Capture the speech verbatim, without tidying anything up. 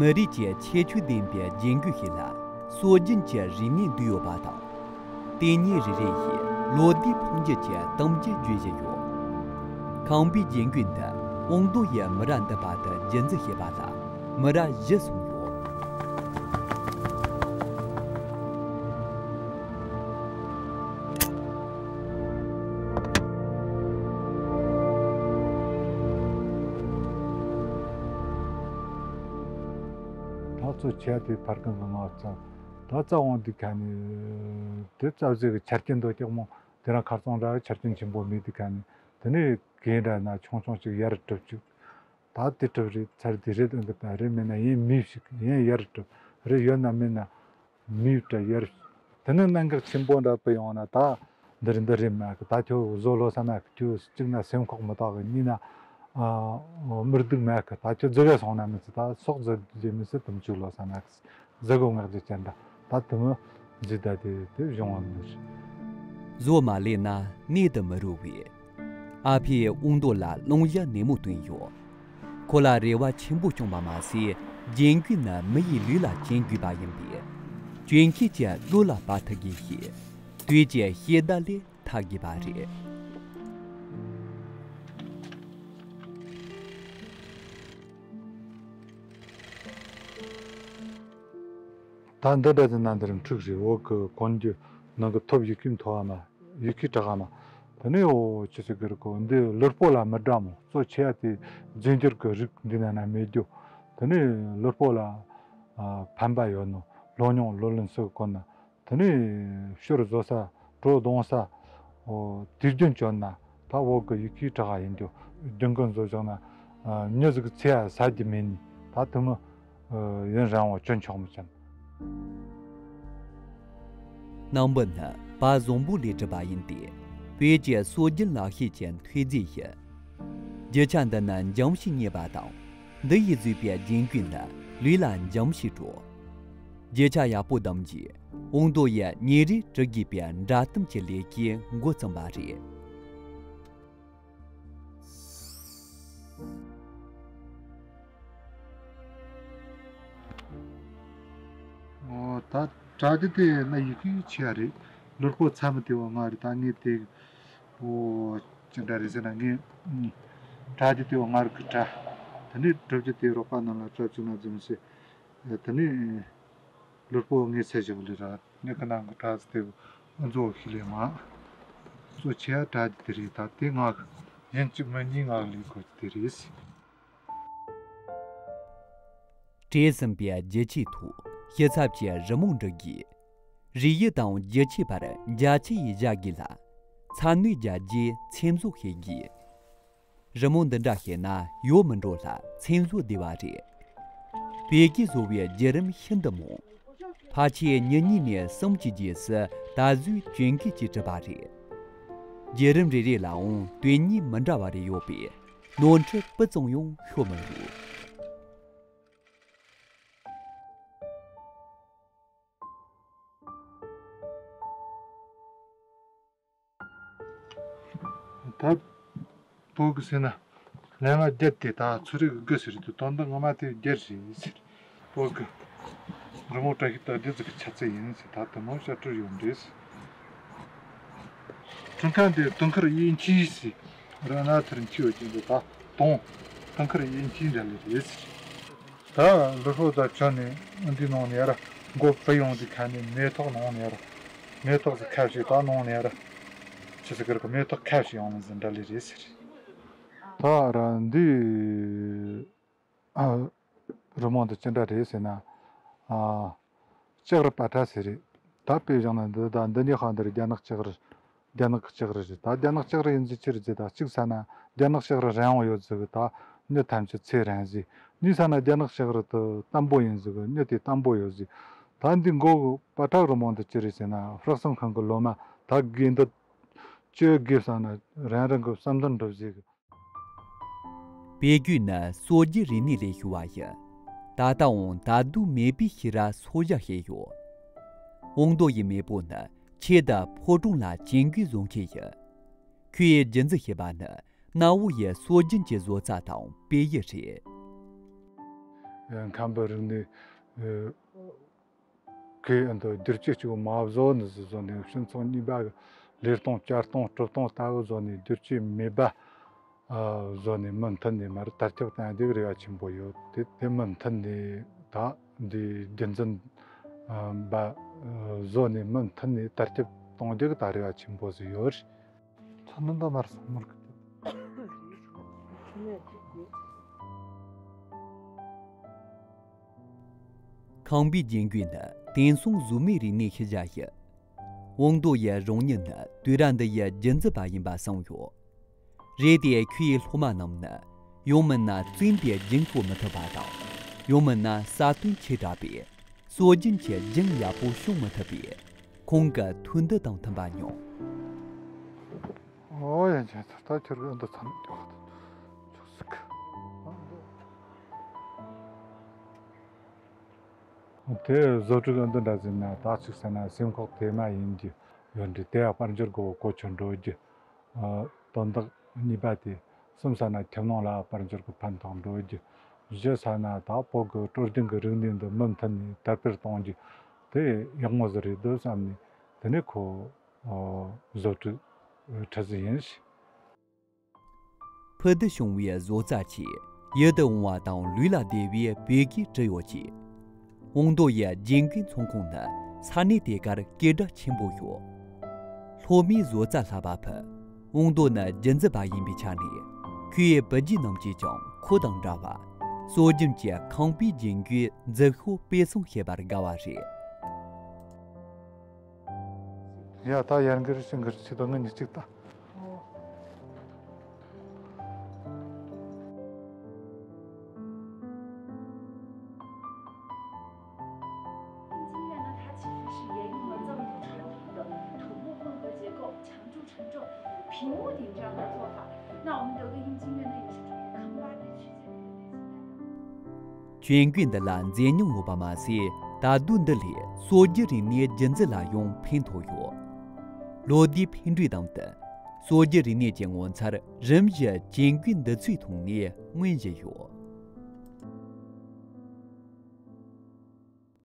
མི་རིགས་ཀྱི་ཁྱད་ཆོས་ལྡན་པའི་རྒྱན་གོས་ཤིག་ལ་སྲོལ་རྒྱུན་གྱི་རིག་གནས་འདུས་ཡོད་པ་དང་། དེ་ཉིད་རེ་རེ་ཡིས་ལོ་ཟླའི་འཕོ་འགྱུར་གྱི་གཏམ་རྒྱུད་བརྗོད་བཞིན་ཡོད། ཁང་པའི་རྒྱན་གོས་འདི་ཨོང་རྡོ་ཡི་མི་རབས་འདི་པ་དུ་རྒྱུན་འཛིན་བྱེད་པ་ལ་མི་རབས་བཞི་སོང་ཡོད། ད་ཚོ་ཆེ་དེ་ཕར་ཀང་གི་ང་ཚོ་ད་རྩ་དབང་དུ་ཁ་ནས་དེ་རྩ་བཟོས་ཀྱི་ཆ་རྐྱེན་འདོད་ཀྱག་མོ། དེ་རང་ཁར་སང་འདྲ་ཆ་རྐྱེན་ཆེན་པོ་མེད་དུས་ཀ་ནས་དེ་ནས་གས་འདྲ་ན་ཆུང་ཆུང་ཅིག་ཡར་གྲུབ་ཅིག་ད་དེ་གྲུབ་རེད་ཚར་དེ་རེད་འདི་ད་རེད། མེད་ན་ཡིན་མི་ཞིག་ཡིན་ཡར་གྲུབ་རེད། ཡོད་ན་མེད་ན་མི་ད་ཡར། དེ་ནས་གནད་འགག་ཆེན་པོ་འདྲ་པོ་ཡོང་ན་ད་འདི་རེད་འདི་རེད་མ་གི་ད་ཁྱོད་བཟོ་ལོ་ས་མ་གི་ཁྱོད་གཅིག་ན་སེམས་ཁོག་མི་དག་གི་གཉིས་ན་མི་སྡུག་མ་གི་ད་ཁྱོད་རྫི་ག་སོང་ན་མི་ཚེ་ད་སོག་རྫི་རྫི་མི་སྲིད་དུམ་ཆུ་ལོ་ས་མ་གི། གཟི་གོ་ངག་རྒྱུ་ཅན་དང་ད་དུ་མི་འཇི་ད་དེ་དེ་བྱུང་བ་མིན། བཟོ་མ་ལས་ན་གནས་དུ་མི་རུ་བའི། ཨ་ཕས་དབང་རྡོ་ལ་ལུང་བྱ་ནན་མོ་བསྟན་ཡོད། ཁོ་ལ་རེ་བ་ཆེན་པོ་བྱུང་བ་མ་ཟད་རྒྱན་གོས་ནི་མི་ཡི་ལུས་ལ་བྱིན་དགོས་པ་ཡིན་པས། གྱོན་མཁན་གྱི་བློ་ལ་བབ་ཐུབ་དགོས་ཞེས། དུས་ཀྱི་ཤེས་ལྡན་ལས་ཐག་གིས་པ་རེད། ད་འདི་འདྲ་ཟིན་ན་འདི་རིམ་འཁྲུག་རེད། འོག་གི་གོན་རྒྱུ་ནང་གི་ཐོབ་ཡི་གེ་མཐོ་བ་མ་ཡི་གེ་དྲག་མ། དེ་ནས་འོ་ཆུ་ཚོད་གི་རི་གོ་འདི་ལུར་པོ་ལ་མི་འདྲ་མོ་གཙོ་ཆེ་ཡ་དེ་རྫས་འགྱུར་གི་རིགས་འདི་ན་ན་མེད་རྒྱུ། དེ་ནས་ལུར་པོ་ལ་ཕན་པ་ཡོད་ནོ་ལོ་ཉུང་ལོ་ལོན་སུ་གོན་ན། དེ་ནས་ཕྱིར་བཟོ་ས་བྲོ་གཏོང་ས། འོ་དུས་རྒྱུན་བཅོ་ན་ད་འོག་གི་ཡི་གེ་དྲག་ཡིན་རྒྱུ་རྒྱུན་གོན་བཟོ་བཞག་ན་མྱི་ཟིག་ཚེ་ཡ་ས་རྒྱུ་མེད་ནི་ད་དུ་མི་ཡུན་རིང་བ་བཅོ་ཆོག་མི་ཅན། ནང་པ་ནི་པ་བཟང་པོ་ལས་གྲུབ་པ་ཡིན་ཏེ། བོད་ཀྱི་སྲོལ་རྒྱུན་ལག་ཤེས་ཀྱི་མཐུས་རྫས་ཡིན། རྒྱུ་ཆ་འདི་ནི་འཇམ་ཞིང་མཉེན་པ་དང་། འདི་ཡིས་བཟོས་པའི་རྒྱན་གོས་ནི་ལུས་ལ་འཇམ་ཞིང་འགྲོ། རྒྱུ་ཆ་ཡག་པོ་བདམས་རྗེས་དབང་རྡོ་ཡི་ཉེ་རིས་གྲུ་རྒྱས་པའི་འདྲ་གཏམ་གྱི་ལས་ཀའི་འགོ་བརྩམས་པ་རེད། ཨོ་ད་དྲ་རྒྱ་དེ་ན་ཡི་གེ་ཆེ་བ་རེད། ལུར་པོ་ཚ་མི་དེ་བ་ང་རེད། ད་ངས་དེ་ཨོ་ཅི་འདྲ་རེད་ཟེར་ན་ངས་དྲ་རྒྱ་དེ་བ་ང་རེད་གི་དྲ། དེ་ནས་གྲུབ་རྒྱུ་དེ་རོགས་པ་རྣམས་ལ་སྤྲད་བཅུག་ན་འཛུམ་ཟེར། དེ་ནས་ལུར་པོ་ངས་ཚད་བཞག་ལེ་ར་ངས་ཀི་ནང་གི་དྲ་ཟེར་དེ་བ་ཨ་མཛོ་ཤི་ལེ་མ། གཙོ་ཆེ་བ་དྲ་རྒྱ་དེ་རེད། ད་དེ་ང་གི་ཡིན་གཅིག་མིན་གཉིས་ང་གི་ལས་དགོས་དེ་རེད། བྲེས་ཟིན་པའི་རྒྱུ་ཆའི་ཐོག་ཞིབ་ཚབས་ཀྱི་རི་མོ་འབྲི་དགོས། རིགས་དབྱིབས་དང་རྒྱུ་ཆའི་བར་འཇའ་ཆི་ཡིས་བཞག་དགོས་ལ། ཚ་ནུས་རྒྱ་རྒྱས་ཚེམ་བཟོ་བྱེད་དགོས། རི་མོ་འདི་འདྲ་བྱས་ན་ཡོལ་མི་འགྲོ་ལ་ཚེམ་བཟོ་བདེ་བ་རེད། བོད་སྐད་བཟོ་བའི་བརྒྱུད་རིམ་ཤིན་ཏུ་མང་། ཕལ་ཆེར་ཉིན་གཉིས་ནས་གསུམ་གྱི་རྗེས་སུ་ད་གཟོད་གྱོན་གོས་ཀྱིས་གྲུབ་པ་རེད། བརྒྱུད་རིམ་རེ་རེ་ལའང་དོན་སྙིང་མི་འདྲ་བ་རེ་ཡོད་པས། ནོར་འཁྲུལ་སྤུ་ཙམ་ཡང་ཤོར་མི་རུང་། ད་བོད་གི་ཟེར་ན་ལན་ལ་རྒྱལ་དེ་ད་ཚུ་རིག་གི་ཟེར་དུ་དོན་དུ་ངོ་མ་དེ་རྒྱལ་རེད་ཟེར། བོད་གི་རི་མོ་བཀྲ་ཤིས་རྟགས་བདེ་ཟིག་གི་ཆ་ཚད་ཡིན་ཟེར། ད་དུ་མོ་ཤ་སྤྲུལ་ཡོང་འདྲེས། ཁྲིམས་ཁང་དེ་དུང་དཀར་དབྱིན་ཇི་ཟེར། ར་ན་ཐར་འཁྱིའོ་ཅན་དུ་ད་དུང་དུང་དཀར་དབྱིན་ཇི་འདྲ་ལེ་རེད་ཟེར། ད་ལུ་ཧྲོ་ད་བྱོན་ནས་འདི་ནང་ནས་ར་མགོ་བུ་ཡོང་དུས་ཁ་ནས་མེ་ཏོག་ནང་ནས་ར་མེ་ཏོག་ཟིག་ཁ་ཞིག་ད་ནང་ནས་ར་ཆི་ཟིག་གི་ར་མེ་ཏོག་ཁ་ཞིག་ཡོང་ནི་ཟིག་འདྲ་ལེ་རེད་ཟེར། ད་ར་འདི་ཨ་རི་མོ་འདི་ཅི་འདྲ་རེད་ཟེར་ན། ཨ་ལྕགས་རི་པ་ཏྲ་ཟེར་རེད། ད་དཔེ་བཞག་ན་འདི་དང་འདི་གཉིས་ཁ་འདིར་རྒྱ་ནག་ལྕགས་རི། རྒྱ་ནག་གི་ལྕགས་རི་རེད། ད་རྒྱ་ནག་ལྕགས་རི་ཡིན་ཟིག་ཅི་རེད་ཟེར། ད་གཅིག་ས་ན་རྒྱ་ནག་ལྕགས་རི་རིང་བ་ཡོད་ཟིག་གི་ད་མྱི་ཐམས་ཅད་ཚེ་རིང་ཟིག་གཉིས་ས་ན་རྒྱ་ནག་ལྕགས་རི་དུ་དམ་པོ་ཡིན་ཟིག་གི་མྱི་དེ་དམ་པོ་ཡོད་ཟིག་ད་འདི་མགོ་གི་པ་ཏྲ་རི་མོ་འདི་ཅི་རེད་ཟེར་ན་སྤྲག་ཚང་ཁང་གི་ལོ་མ་ད་དགེ་འདུན་བཅོ་དགེ་བསམ་ན་རང་རང་གི་བསམ་དོན་འགྲུབ་ཟིག་བོད་བརྒྱུད་ནི་སྲོལ་རྒྱུན་རིག་གནས་ལས་བྱུང་བ་ཡིན། ད་ལྟའང་ད་དུང་མེས་པོའི་ཤེས་རབ་སྲོག་བཞག་བྱས་ཡོད། དབང་རྡོ་ཡི་མེས་པོ་ནི་ཆེད་དུ་ཕོ་བྲང་ལ་གྱོན་གོས་བཟོ་མཁན་ཡིན། ཁོས་རྒྱུན་འཛིན་བྱེད་པ་ནི་གནའ་བོ་ཡི་སྲོལ་རྒྱུན་གྱི་བཟོ་རྩལ་དང་དཔེ་ཡིག་རེད། མཁན་པོའི་རིག་གནས་ཁོས་འདི་བསྒྱུར་བཅོས་གཅིག་མ་བཟོ་ནི་ཟིག་བཟོ་ནས། སྤྱི་ཚོགས་གཉིས་པ་གི་ལས་སྟངས་བསྐྱར་གཏོང་སྤྲུལ་གཏོང་ལྟ་བུ་བཟོ་ནས་བསྒྱུར་བཅོས་མེད་པ་བཟོ་ནས་མུ་མཐུད་ནས་མར་དར་ཁྱབ་བཏང་ཡ་དེ་རེ་བ་ཆེན་པོ་ཡོད། དེ་དེ་མུ་མཐུད་ནས་ད་འདི་རྒྱུན་འཛིན་པ་བཟོ་ནས་མུ་མཐུད་ནས་དར་ཁྱབ་གཏོང་རྒྱུ་གི་ད་རེ་བ་ཆེན་པོ་ཟིག་ཡོད། ཚོ་ནི་འདི་མར་སོང་མར་གི། ཁང་པའི་རྒྱན་གོས་ནི་དེང་སང་གཟུགས་མེད་རིག་གནས་ཤུལ་བཞག་ཡིན། བོང་རྡོ་ཡི་རང་ཉིད་ནི་དུས་རབས་འདི་ཡི་རྒྱུན་འཛིན་པ་ཡིན་པ་གསུངས་ཡོད། རེད་དེ་ཁོའི་སློབ་མ་རྣམས་ནི་ཡང་མིན་ན་བཙུན་པའི་རྒྱན་བཀོལ་མི་ཐུབ་པ་དང་། ཡང་མིན་ན་ས་དོན་ཆེ་དྲགས་པས་སྲོལ་རྒྱུན་གྱི་རྒྱན་ཡག་པོ་ཤོང་མི་ཐུབ་པས་ཁོང་གི་ཐུགས་འདུན་དང་མཐུན་པ་མྱོང་། ཨོ་ཡ། ཁྱེད་ཚོ་ད་ཁྱེད་ཀྱི་འདི་ཚང་མ་ཆོག་ཟིག། དེ་བཟོ་དྲུག་འདི་འདྲ་ཟིན་ན་ད་ཅིག་ཟེར་ན་སེམས་ཁོག་དེ་མ་ཡིན་གྱི་ཡོད་འདྲི། དེ་ཡང་དཔལ་འབྱོར་གོ་གོ་ཆོད་འགྲོ་རྒྱུ། དོན་དག་གཉིས་པ་དེ། གསུམ་ས་ན་ཁྱིམ་ནང་ལ་དཔལ་འབྱོར་གྱི་ཕན་ཐོགས་འགྲོ་རྒྱུ། བཞི་ས་ན་ད་བོད་ཀྱི་སྲོལ་རྒྱུན་གྱི་རིག་གནས་འདི་མུ་མཐུད་ནས་དར་སྤེལ་གཏོང་རྒྱུ་དེ་ཡག་མོ་ཟིག་རེད་འདུག་བསམ་ནས། དེ་ནས་ཁོ་བཟོ་དྲུག་ཁྲིད་ཟིག་ཡིན། ཕུ་དུ་བྱུང་བའི་བཟོ་རྩལ་གྱིས་ཡིད་དུ་འོང་བ་དང་ལུས་ལ་བདེ་བའི་བོད་སྐད་བྲིས་ཡོད་ཅིང་། བོང་རྡོ་ཡི་རྒྱན་གོས་ཚོང་ཁང་ནི་ས་གནས་དེ་གར་སྐད་གྲགས་ཆེན་པོ་ཡོད། སློབ་མའི་བཟོ་རྩལ་ལྷ་པ་ཕུ་བོང་རྡོ་ནི་རྒྱུན་འཛིན་པ་ཡིན་པའི་ཆ་ནས། ཁོའི་བུ་རྒྱུད་རྣམས་ཀྱིས་ཀྱང་ཁོ་དང་འདྲ་བར་སྲོལ་རྒྱུན་གྱི་ཁང་པའི་རྒྱན་གོས་མཛུབ་ཤོག་སྤེལ་གསུང་བྱེད་པར་དགའ་བ་རེད། ཡ། ད་ཡར་འགུལ་ཕྱིར་འགུལ་བྱེད་དོ། ངེད་གཉིས་གཅིག་ད། 拼音乐呢，它其实是沿用了藏族传统的土木混合结构，墙柱承重、屏屋顶这样的做法。那我们德格印经乐呢，也是属于康巴地区建筑的类型代表。 གྱོན་གོས་འདི་ལ་མཛེས་ཉམས་ཡོད་པ་མ་ཟད། ད་དུང་འདི་ལས་སྲོལ་རྒྱུན་རིག་གནས་རྒྱུན་འཛིན་ལ་ཡང་ཕན་ཐོགས་ཡོད། ལོ་ཟླའི་འཕེལ་འགྲོས་དང་བསྟུན། སྲོལ་རྒྱུན་རིག་གནས་ཀྱི་ངོ་མཚར་རིམ་བཞིན་གྱོན་གོས་འདི་ཚོའི་ཐོག་ནས་མངོན་བཞིན་ཡོད།